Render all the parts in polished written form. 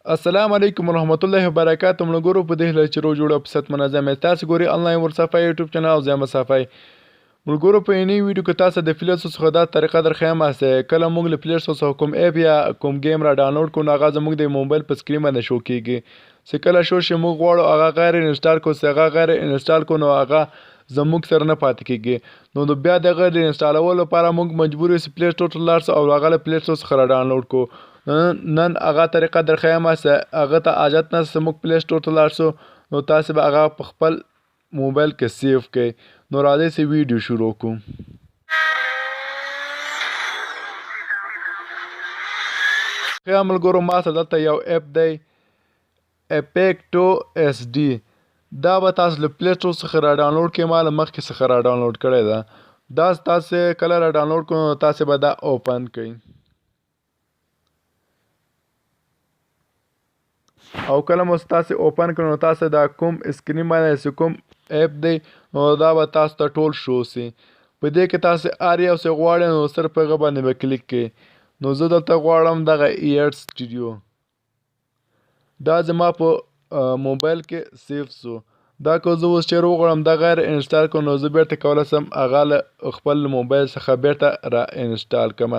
السلام علیکم ورحمت الله وبرکاته. ملګرو، په دې هیله چې روغ جوړ او په صحت منظم یاست. تاسو ګورئ انلاین ورصفای یوټیوب چینل او زه یم صفای. ملګرو، په نۍ ویډیو کې تاسو د پلی سټور څخه دا طریقه درښیم چې کله موږ له پلی سټور څخه کوم اپ یا کوم گیم را ډاونلوډ کړو، نو هغه زموږ د موبایل په سکرین باندې شو کیږي. چې کله شو شي، موږ غواړو هغه غیر انسټال کړو، چې هغه غیر انسټال کړو نو هغه زموږ سره نه پاتې کیږي. نو د بیا د غیر انسټالولو لپاره موږ مجبور یو چې پلی سټور ته لاړ شو او هغه له پلی سټور څخه را ډاونلوډ کړو. نن هغه طریقه درښیم چې هغه ته حاجت نه چې موږ پلی سټور ته لاړ شو، نو تاسو به هغه په خپل موبایل کې سیو کړئ. نو راځئ چې ویډیو شروع کړو. ښه ملګرو، ما سره دلته یو اپ دی، اپیکټو اس ډي. دا به تاسو له پلی سټور څخه را ډاونلوډ کړئ. ما له مخکې څخه را ډاونلوډ کړی ده. دا تاسو کله را ډاونلوډ کړئ نو تاسو به دا اوپن کړئ، او کله مو تاسو اوپن کړئ نو تاسو دا کوم سکرین باندې چې کوم اپ دی نو دا به تاسو ته ټول شو سي. په دې کې تاسو هر یو څه غواړئ نو صرف هغه باندې به کلیک کړئ. نو زه دلته غواړم دغه ایډ سټوډیو، دا زما په موبایل کې سیف سو. دا که زه اوس چیرې وغواړم دا غیر انسټال کړم نو زه بیرته کولی شم هغه له خپل موبایل څخه بیرته را انسټال کړم.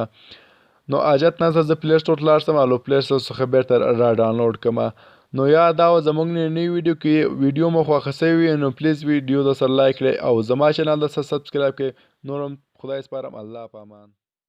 نو حاجت نه زه پلی سټور ته لاړ شم او له پلی سټور څخه بیرته را ډاونلوډ کړم. نو یا دا وه زموږ نوې ویډیو کې. ویډیو مو خوښه شوې وي نو پلیز ویډیو در سره لایک کړئ او زما چینل در سره سبسکرایب کړئ. نور هم خدای سپارم، الله په امان.